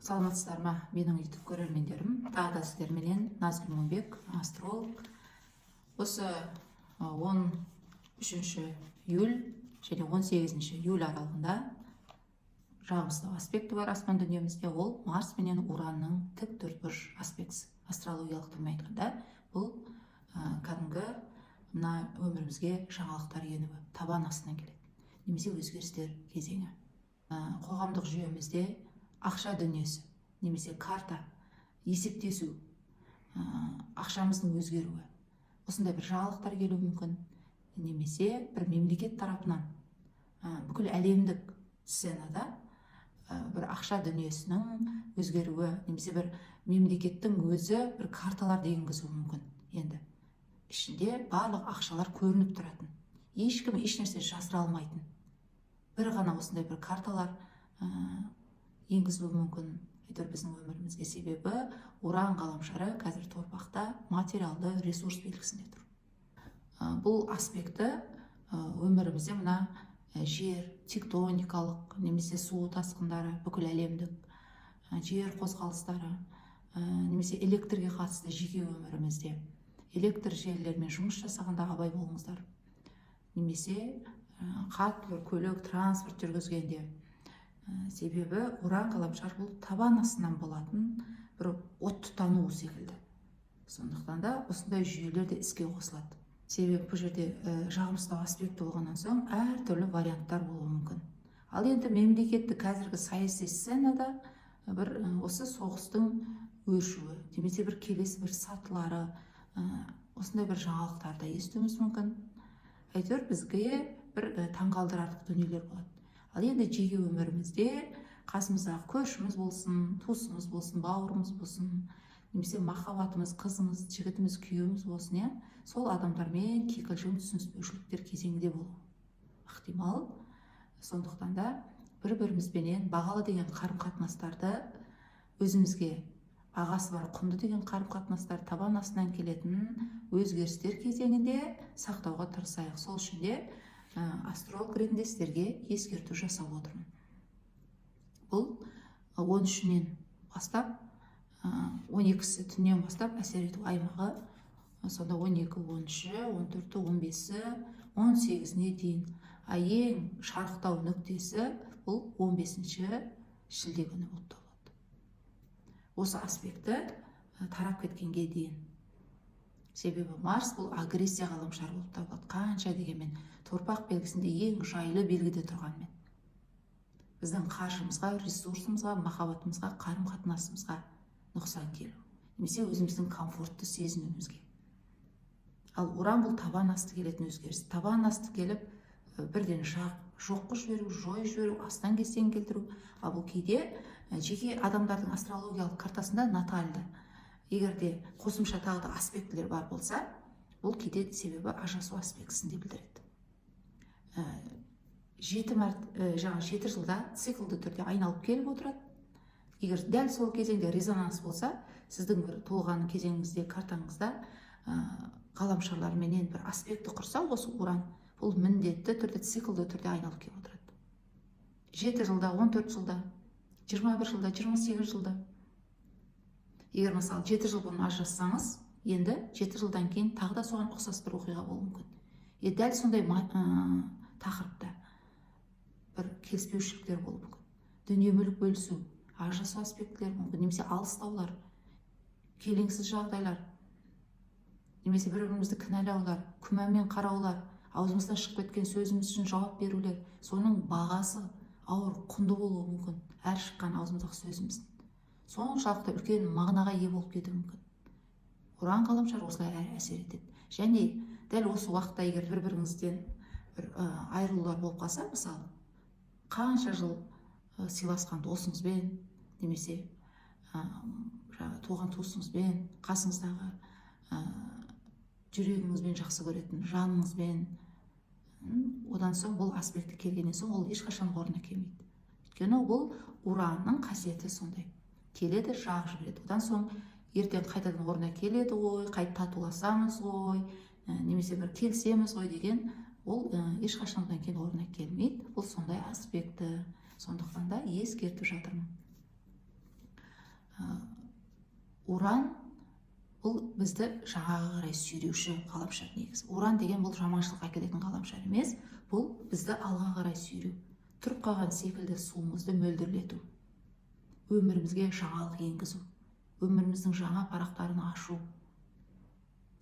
Саламатсыздар ма, менің YouTube көрермендерім! Тағы да сіздерменен Назгүл Момбек, астролог. Осы 13 июль және 18 июль аралығында жағымсыз аспекті бар аспан дүниемізде. Ол Марс менен Уранның тік төртбұрыш аспектісі. Астрологиялық тілмен айтқанда, бұл кәдімгі мына өмірімізге жаңалықтар енуі, табан астынан келеді немесе өзгерістер кезеңі. Қоғамдық жүйемізде ақша дүниесі немесе карта есептесу, ақшамыздың өзгеруі, осындай бір жаңалықтар келуі мүмкін немесе бір мемлекет тарапынан бүкіл әлемдік сценада бір ақша дүниесінің өзгеруі немесе бір мемлекеттің өзі бір карталарды енгізуі мүмкін. Енді ішінде барлық ақшалар көрініп тұратын, ешкім ешнәрсе жасыра алмайтын бір ғана осындай бір карталар енгізілуі мүмкін әйтеуір біздің өмірімізге. Себебі Уран ғаламшары қазір торпақта, материалды ресурс белгісінде тұр. Бұл аспекті өмірімізде мына жер тектоникалық немесе су тасқындары, бүкіл әлемдік жер қозғалыстары, немесе электрге қатысты жеке өмірімізде электр желілерімен жұмыс жасағанда абай болыңыздар немесе қатты бір көлік, транспорт жүргізгенде. Себебі Уран ғаламшар бұл табан астынан болатын бір от тұтану секілді. Сондықтан да осындай жүйелер де іске қосылады. Себебі бұл жерде жағымсыздау аспекті болғаннан соң, әртүрлі варианттар болуы мүмкін. Ал енді мемлекеттік қазіргі саяси сценада бір осы соғыстың өршуі немесе бір келесі бір сатылары, осындай бір жаңалықтарды естуіміз мүмкін. Әйтеуір бізге бір таңғалдырарлық дүниелер болады. Ал енді жеке өмірімізде қасымыздағы көршіміз болсын, туысымыз болсын, бауырымыз болсын немесе махаббатымыз, қызымыз, жігітіміз, күйеуіміз болсын, иә, сол адамдармен кикілжің, түсініспеушіліктер кезеңінде болуы ықтимал. Сондықтан да бір бірімізбенен бағалы деген қарым қатынастарды, өзімізге бағасы бар, құнды деген қарым қатынастар табан астынан келетін өзгерістер кезеңінде сақтауға тырысайық. Сол үшін де астролог ретінде сіздерге ескерту жасап отырмын. Бұл 13-інен бастап, 12-сі түннен бастап әсер ету аймағы сонда 12, 13-і, 14-і, 15-і, 18-іне дейін. А ең шарықтау нүктесі бұл 15 шілде күні болып табылады, осы аспекті тарап кеткенге дейін. Себебі Марс бұл агрессия ғаламшары болып табылады. Қанша дегенмен торпақ белгісінде, ең жайлы белгіде тұрғанмен, біздің қаржымызға, ресурсымызға, махаббатымызға, қарым қатынасымызға нұқсан келу немесе өзіміздің комфортты сезінуімізге. Ал Уран бұл табан асты келетін өзгеріс, табан асты келіп, бірден жақ жоқ қылып жіберу, жойып жіберу, астан кестен келтіру. Ал бұл кейде жеке адамдардың астрологиялық картасында, натальды, егер де қосымша тағы да аспектілер бар болса, бұл кейде себебі ажырасу аспектісін де білдіреді. Жеті мәрт, жаңа 7 жылда циклді түрде айналып келіп отырады. Егер дәл сол кезеңде резонанс болса, сіздің бір туылған кезеңіңізде картаңызда ғаламшарларменен бір аспекті құрса осы Уран, бұл міндетті түрде циклді түрде айналып келіп отырады: 7 жылда, 14 жылда, 21 жылда, 28 жылда. Егер, мысалы, 7 жыл бұрын ажырассаңыз, енді 7 жылдан кейін тағы да соған ұқсас бір оқиға болуы мүмкін. И дәл сондай тақырыпта бір келіспеушіліктер болуы мүмкін, дүние мүлік бөлісу, ажырасу аспектілері мүмкін немесе алыстаулар, келеңсіз жағдайлар немесе бір бірімізді кінәлаулар, күмәнмен қараулар, аузымыздан шығып кеткен сөзіміз үшін жауап берулер. Соның бағасы ауыр, құнды болуы мүмкін. Әр шыққан аузымыздағы сөзіміздің соншалықты үлкен мағынаға ие болып кетуі мүмкін. Уран ғаламшар осылай әсер етеді. Және дәл осы уақытта егер бір біріңізден бір айырылулар болып қалса, мысалы, қанша жыл сыйласқан досыңызбен немесе жаңағы туған туысыңызбен, қасыңыздағы жүрегіңізбен жақсы көретін жаныңызбен, одан соң бұл аспекті келгеннен соң ол ешқашан орнына келмейді. Өйткені бұл Уранның қасиеті сондай: келеді, жағып жібереді. Одан соң ертең қайтадан орнына келеді ғой, қайтып татуласамыз ғой, немесе бір келісеміз ғой деген ол ешқашан одан кейін орнына келмейді. Бұл сондай аспекті, сондықтан да ескертіп жатырмын. Уран бұл бізді жаңаға қарай сүйреуші ғаламшар негізі. Уран деген бұл жаманшылық әкелетін ғаламшар емес, бұл бізді алға қарай сүйреу, тұрып қалған секілді суымызды мөлдірлету, өмірімізге жаңалық енгізу, өміріміздің жаңа парақтарын ашу.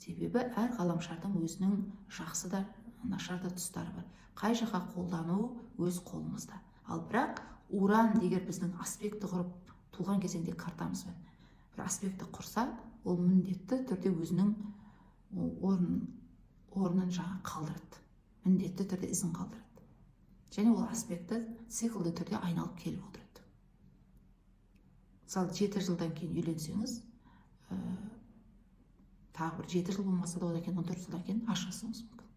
Себебі әр ғаламшардың өзінің жақсы да нашар да тұстары бар. Қай жаққа қолдану өз қолымызда. Ал бірақ уран егер біздің аспекті құрып туған кезеңде картамызбен бір аспекті құрса, ол міндетті түрде өзінің орнын жаңа қалдырады, міндетті түрде ізін қалдырады. Және ол аспекті циклді түрде айналып келіп отырады. Мысалы, 7 жылдан кейін үйленсеңіз, тағы бір 7 жыл болмаса да, одан кейін 14 жылдан кейін ажырасуыңыз мүмкін.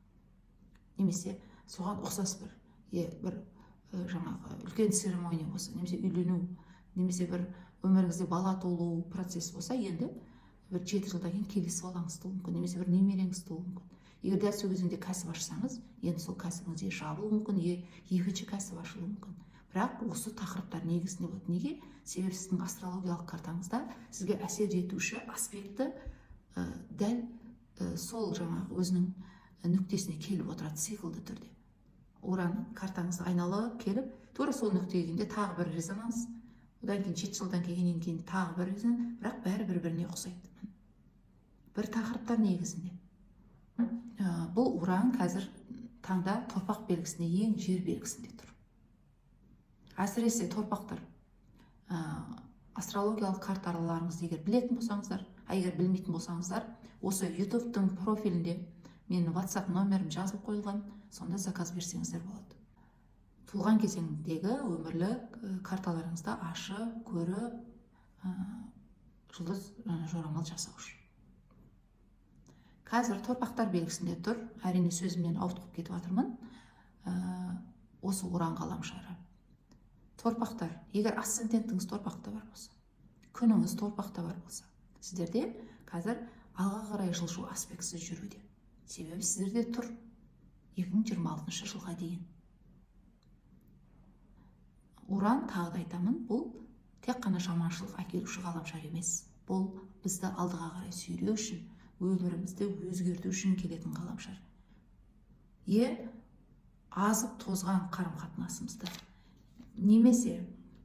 Немесе соған ұқсас бір жаңағы үлкен церемония болса, немесе үйлену, немесе бір өміріңізде бала толу процесі болса, енді бір 7 жылдан кейін келесі балаңыз тууы мүмкін, немесе бір немереңіз тууы мүмкін. Егер дәл сол кезеңде кәсіп ашсаңыз, енді сол кәсібіңіз е жабылуы мүмкін, е екінші кәсіп ашылуы мүмкін. Бірақ осы тақырыптар негізінде болады. Неге? Себебі сіздің астрологиялық картаңызда сізге әсер етуші аспекті дәл сол жаңағы өзінің нүктесіне келіп отырады циклді түрде. Уран картаңызды айналып келіп, тура сол нүктеге келгенде тағы бір резонанс, одан кейін 7 жылдан келгеннен кейін тағы бір резонанс, бірақ бәрі бір-біріне ұқсайды. Бір тақырыптар негізінде. Бұл уран қазір таңда торпақ белгісінде, ең жер белгісінде тұр. Әсіресе торпақтар. Астрологиялық карталарыңызды егер білетін болсаңыздар, а егер білмейтін болсаңыздар, осы YouTube-тың профилінде менің WhatsApp номерім жазылып қойылған, сонда заказ берсеңіздер болады. Туған кезеңдегі өмірлік карталарыңызды ашып, көріп, жұлдыз жорамал жасау үшін. Қазір торпақтар белгісінде тұр. Әрине сөзімнен ауытқып кетіп жатырмын. Осы уран ғаламшары. Торпақтар, егер асцендентіңіз торпақта бар болса, күніңіз торпақта бар болса, сіздерде қазір алға қарай жылжу аспектісі жүруде. Себебі сіздерде тұр 2026 жылға дейін. Уран, тағы да айтамын, бұл тек қана жаманшылық әкелуші ғаламшар емес. Бұл бізді алдыға қарай сүйреу үшін, өмірімізді өзгерту үшін келетін ғаламшар. Азып тозған қарым-қатынасымызды, немесе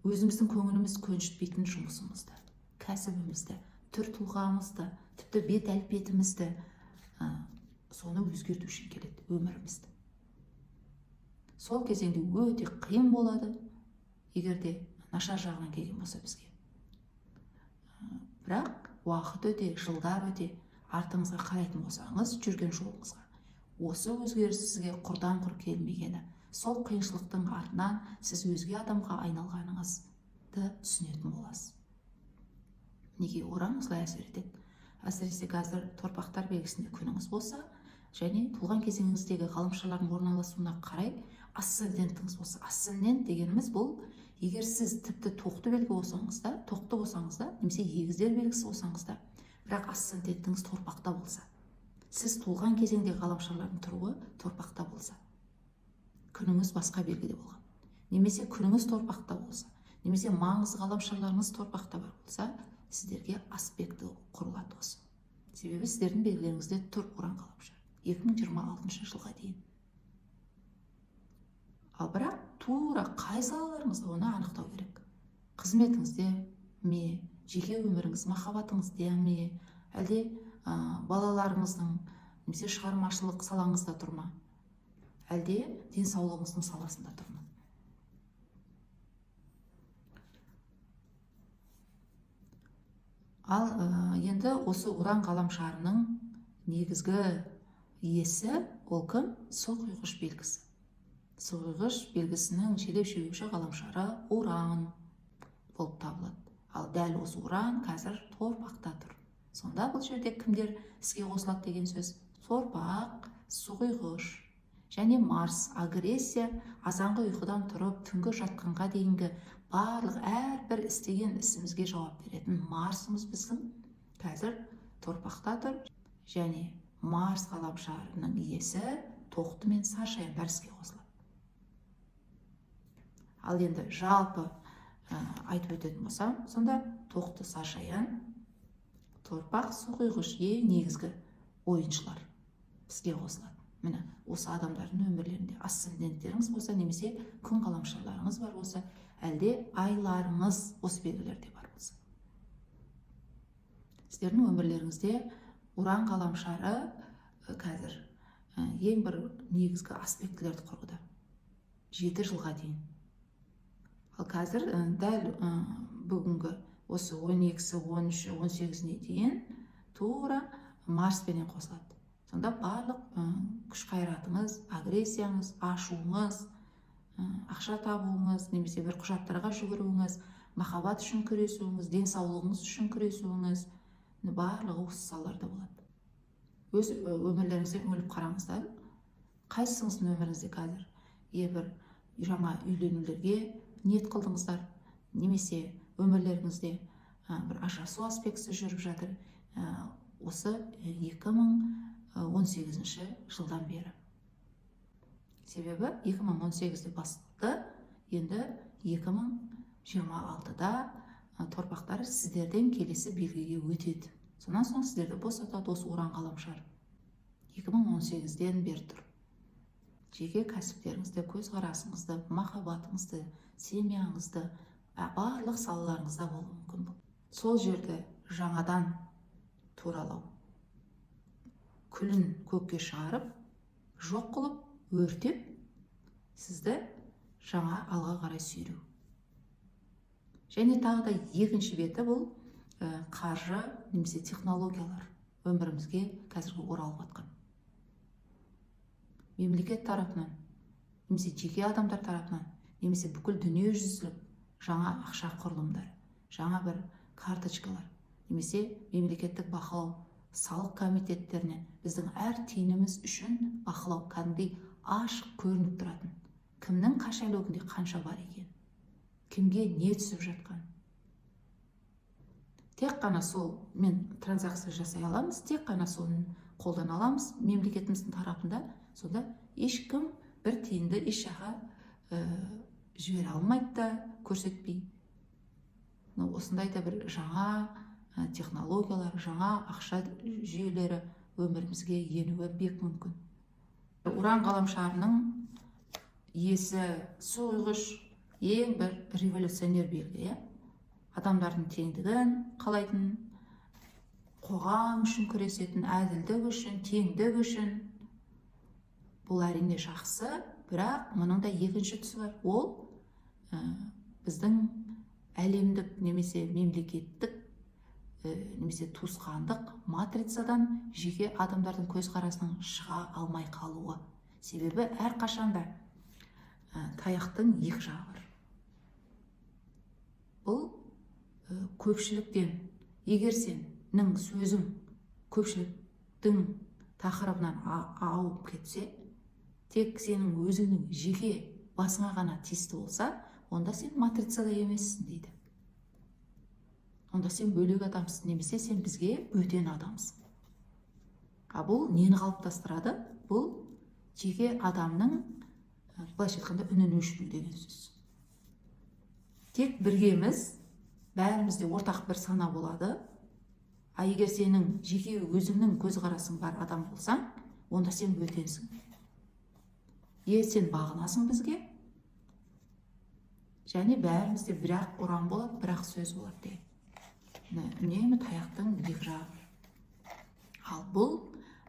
өзіміздің көңіліміз көншітпейтін жұмысымызды, кәсібімізді, түр тұлғамызды, тіпті бет әлпетімізді, соны өзгерту үшін келеді өмірімізді. Сол кезеңде өте қиын болады, егер де нашар жағынан келген болса бізге. Бірақ уақыт өте, жылдар өте, артыңызға қарайтын болсаңыз, жүрген жолыңызға, осы өзгеріс сізге құрдан құр келмегені, сол қиыншылықтың артынан сіз өзге адамға айналғаныңызды түсінетін боласыз. Неге уран осылай әсер етеді? Әсіресе қазір торпақтар белгісінде күніңіз болса, және туған кезеңіңіздегі ғаламшарлардың орналасуына қарай асцендентіңіз болса. Асцендент дегеніміз бұл, егер сіз тіпті тоқты белгі болсаңыз да, тоқты болсаңыз да, немесе егіздер белгісі болсаңыз да, бірақ асцендентіңіз торпақта болса, сіз туған кезеңдегі ғаламшарлардың тұруы торпақта болса, күніңіз басқа белгіде болған, немесе күніңіз торпақта болса, немесе маңызды ғаламшарларыңыз торпақта бар болса, сіздерге аспекті құрылады осы. Себебі сіздердің белгілеріңізде тұр уран ғаламшар 2026 жылға дейін. Ал бірақ тура қай салаларыңызда, оны анықтау керек. Қызметіңізде ме, жеке өміріңіз, махаббатыңызда ме, әлде балаларыңыздың немесе шығармашылық салаңызда тұр ма, әлде денсаулығыңыздың саласында тұр ма? Ал енді осы уран ғаламшарының негізгі иесі ол кім? Суқұйғыш белгісі. Суқұйғыш белгісінің желеп жебеуші ғаламшары уран болып табылады. Ал дәл осы уран қазір торпақта тұр. Сонда бұл жерде кімдер іске қосылады деген сөз? Торпақ, суқұйғыш және Марс, агрессия, азанғы ұйқыдан тұрып түнгі жатқанға дейінгі барлық әрбір істеген ісімізге жауап беретін Марсымыз біздің қазір торпақта тұр. Және Марс ғаламшарының иесі тоқты мен саршаяндар іске қосылады. Ал енді жалпы айтып өтетін болсам, сонда тоқты саршаян Торпақ, суқұйғыш ең негізгі ойыншылар бізге қосылады. Міне, осы адамдардың өмірлерінде асценденттеріңіз болса, немесе күн ғаламшарларыңыз бар болса, әлде айларыңыз осы белгілерде бар болса, сіздердің өмірлеріңізде уран ғаламшары қазір ең бір негізгі аспектілерді құруда 7 жылға дейін. Ал қазір дәл бүгінгі осы 12-сі, 13-і, 18-іне дейін тура Марспенен қосылады. Сонда барлық күш қайратыңыз, агрессияңыз, ашуыңыз, ақша табуыңыз, немесе бір құжаттарға жүгіруіңіз, махаббат үшін күресуіңіз, денсаулығыңыз үшін күресуіңіз, барлығы осы салаларда болады. Өз өмірлеріңізде үңіліп қараңыздар, қайсыңыздың өміріңізде қазір бір жаңа үйленулерге ниет қылдыңыздар, немесе өмірлеріңізде бір ажырасу аспектісі жүріп жатыр, осы 2018 жылдан бері. Себебі 2018-де басты, енді 2026-да торпақтар сіздерден келесі белгіге өтеді. Сонан соң сіздерді босатады осы уран ғаламшар. 2018-ден бері тұр. Жеке кәсіптеріңізді, көзқарасыңызды, махаббатыңызды, семьяңызды, барлық салаларыңызда болуы мүмкін бұл. Сол жерді жаңадан туралау, күлін көкке шығарып, жоқ қылып, өртеп, сізді жаңа алға қарай сүйреу. Және тағы да екінші беті бұл қаржы немесе технологиялар өмірімізге қазіргі оралып жатқан. Мемлекет тарапынан, немесе жеке адамдар тарапынан, немесе бүкіл дүниежүзілік жаңа ақша құрылымдары, жаңа бір карточкалар, немесе мемлекеттік бақылау, салық комитеттерінен біздің әр тиынымыз үшін бақылау кәдімгідей ашық көрініп тұратын. Кімнің кошелегінде қанша бар екен, кімге не түсіп жатқан. Тек қана сол мен транзакция жасай аламыз, тек қана соны қолдана аламыз мемлекетіміздің тарапында. Сонда ешкім бір тиынды еш жаққа жібере алмайды да көрсетпей. Осындай да бір жаңа технологиялар, жаңа ақша жүйелері өмірімізге енуі бек мүмкін. Уран ғаламшарының иесі суқұйғыш ең бір революционер белгі, иә? Адамдардың теңдігін қалайтын, қоғам үшін күресетін, әділдік үшін, теңдік үшін. Бұл әрине жақсы, бірақ мұның да екінші тұсы бар. Ол біздің әлемдік немесе мемлекеттік немесе туысқандық матрицадан жеке адамдардың көзқарасының шыға алмай қалуы. Себебі әрқашанда таяқтың екі жағы бар. Бұл көпшіліктен, егер сенің сөзің көпшіліктің тақырыбынан ауып кетсе, тек сенің өзіңнің жеке басыңа ғана тиісті болса, онда сен матрицада емессің дейді. Онда сен бөлек адамсың, немесе сен бізге бөтен адамсың. А бұл нені қалыптастырады? Бұл жеке адамның, былайша айтқанда, үнін өшіру деген сөз. Тек біргеміз, бәрімізде ортақ бір сана болады. А егер сенің жеке өзіңнің көзқарасың бар адам болсаң, онда сен бөтенсің. Сен бағынасың бізге, және бәрімізде бір-ақ ұран болады, бір-ақ сөз болады деген. Үнемі таяқтың екі жағы бар. Ал бұл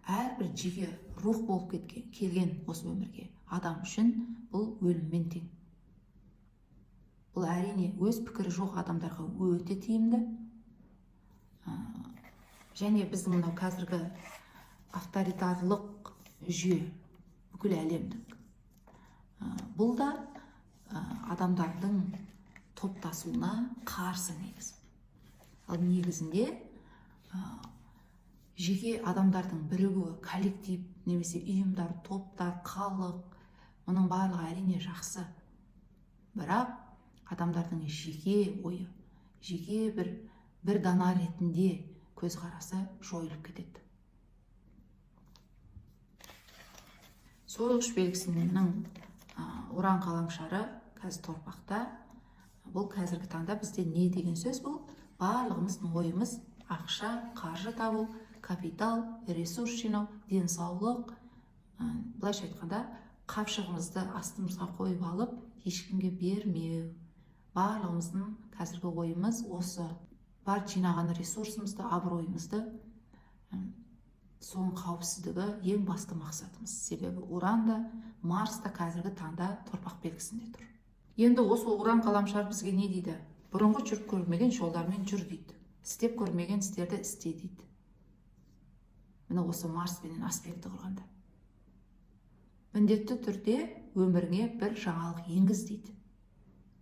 әрбір жеке рух болып кеткен, келген осы өмірге адам үшін бұл өліммен тең. Бұл әрине өз пікірі жоқ адамдарға өте тиімді. Және біздің мынау қазіргі авторитарлық жүйе бүкіл әлемдік. Бұл да адамдардың топтасуына қарсы негізі. Ал негізінде жеке адамдардың бірігуі, коллектив немесе ұйымдар, топтар, халық, мұның барлығы әрине жақсы. Бірақ адамдардың жеке ойы, жеке бір дана ретінде көзқарасы жойылып кетеді. Сойғыш белгісінің уран ғаламшары қазір торпақта. Бұл қазіргі таңда бізде не деген сөз бұл? Барлығымыздың ойымыз Ақша, қаржы табу, капитал, ресурс жинау, денсаулық, былайша айтқанда, қапшығымызды астымызға қойып алып, ешкімге бермеу. Барлығымыздың қазіргі ойымыз осы. Бар жинаған ресурсымызды, абыройымызды, соның қауіпсіздігі ең басты мақсатымыз. Себебі Уран да, Марс та қазіргі таңда торпақ белгісінде тұр. Енді осы Уран ғаламшар бізге не дейді? Бұрынғы жүріп көрмеген жолдармен жүр дейді. Істеп көрмеген істерді істе дейді. Міне, осы Марспенен аспекті құрғанда міндетті түрде өміріңе бір жаңалық енгіз дейді.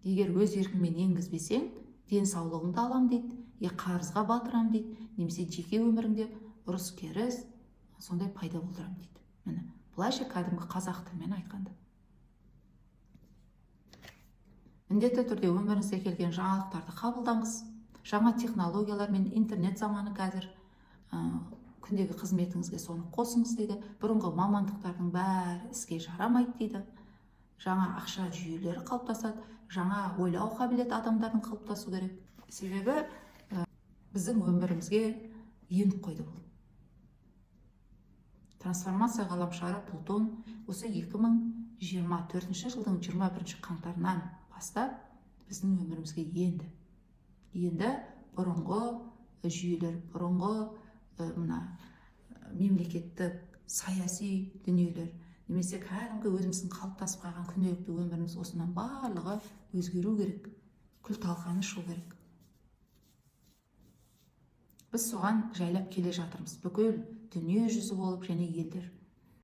Егер өз еркіңмен енгізбесең, денсаулығыңды алам дейді, я қарызға батырам дейді, немесе жеке өміріңде ұрыс керіс сондай пайда болдырам дейді. Міне, былайша, кәдімгі қазақ тілімен айтқанда, міндетті түрде өміріңізге келген жаңалықтарды қабылдаңыз. Жаңа технологиялар мен интернет заманы қазір, күндегі қызметіңізге соны қосыңыз дейді. Бұрынғы мамандықтардың бәрі іске жарамайды дейді. Жаңа ақша жүйелері қалыптасады, жаңа ойлау қабілеті адамдардың қалыптасу керек. Себебі біздің өмірімізге еніп қойды бұл трансформация ғаламшары Плутон. Осы 2024 жылдың 21 қаңтарынан бастап біздің өмірімізге енді. Енді бұрынғы жүйелер, бұрынғы мына мемлекеттік саяси дүниелер немесе кәдімгі өзіміздің қалыптасып қалған күнделікті өміріміз, осының барлығы өзгеру керек, күл талқаны шығу керек. Біз соған жайлап келе жатырмыз, бүкіл дүние жүзі болып және елдер.